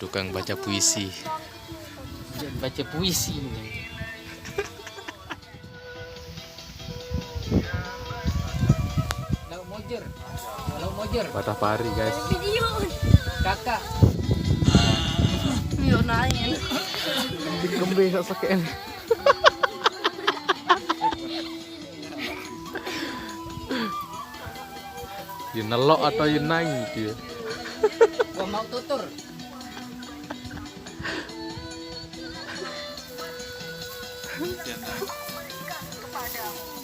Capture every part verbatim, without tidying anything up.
Tukang baca puisi. Baca puisi. Lauk mojer. Lauk mojer. Batah pari, guys. Kakak. Yo naik. Kembe sak sakit. Dia nelok atau dia nangis dia? Gua mau tutur.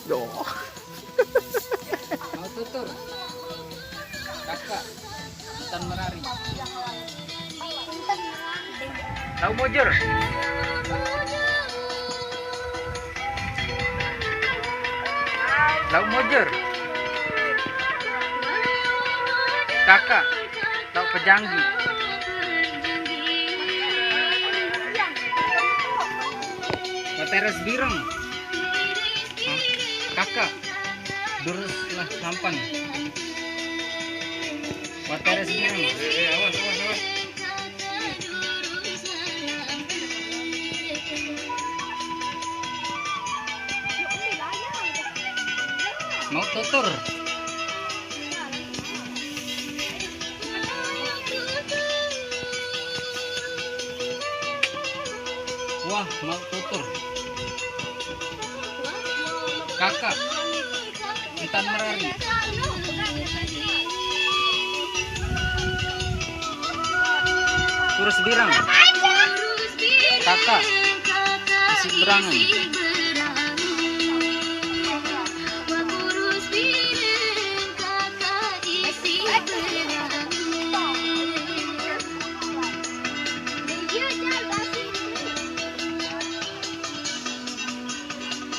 Doh. Mau tutur. Kakak. Intan Merari. Lauk mojer. Lauk mojer. Kakak. Lauk pejanggi. Materes bireng. Hah? Kakak. Durus lah nampan. Materes bireng. Eh, awas, awas, awas. Mau tutur. Wah, mau tutur. Kakak. Intan Merari. Kurus birang. Kakak. Isi berangan.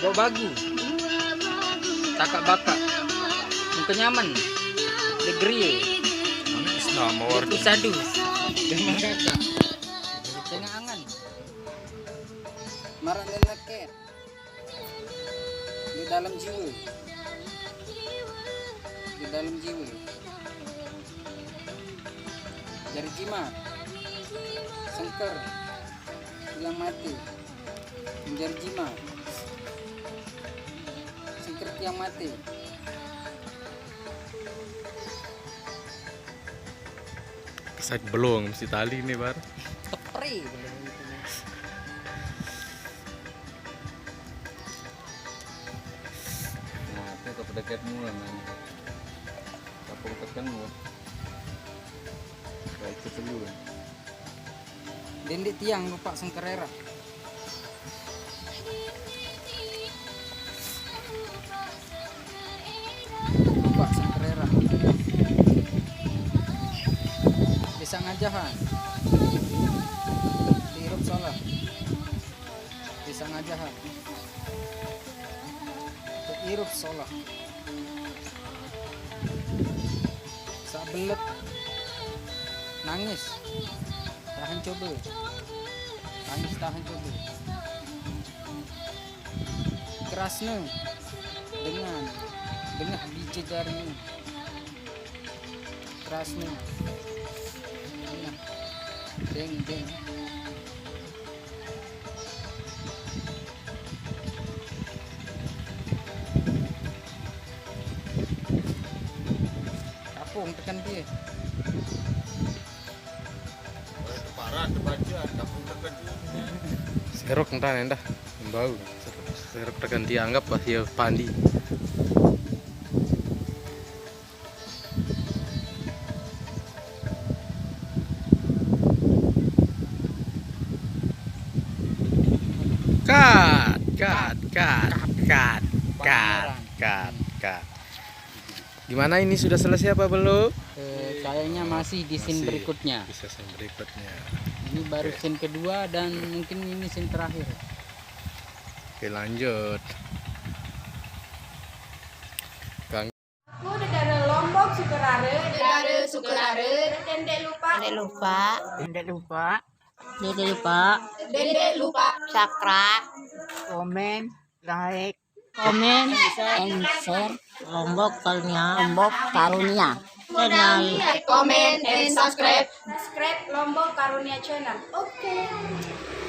Bau bagu. Takak bakak. Muka nyaman. Degree. Nama Itu sadu. Dengan kakak. Tengah angan. Marak neneker. Di dalam jiwa. Di dalam jiwa. Jari jimat. Sengker. Yang mati. Jari jimat. Sengker yang mati. Kesak belum mesti tali nih, Bar. Tepri. Nah, itu ke pedeket mula, man. Kapung tekan mula. Baik ke telu. Dendik tiang lupa sengkerera. Lupa sengkerera. Bisa ngajahan. Diirup salah. Bisa ngajahan. Diirup salah. Sabelet. Nangis. Tahan coba. Tangis tahan coba. Kerasne. Dengan. Dengah biji jarimu. Kerasne. Dengah. Deng, deng. Kapung tekan dia. Parah terbaca, kapung tekan. Serok entah endah. Bau. Serok tekan dia anggap pas dia pandi. Cut, cut, cut, cut, cut, cut, cut. Gimana, ini sudah selesai apa belum? Eh, kayaknya masih di scene Masih. Berikutnya. Bisa scene berikutnya. Ini baru scene kedua dan mungkin ini scene terakhir. Oke, lanjut. Aku dedare Lombok Sukerare, dedare Sukerare, dendek lupa, dendek lupa, Tidak lupa, dendek lupa, dendek lupa, subscribe, komen, like, komen, and share Lombok Karunia. Lombok Karunia. Channel. Like, comment, and subscribe. Subscribe Lombok Karunia Channel. Oke.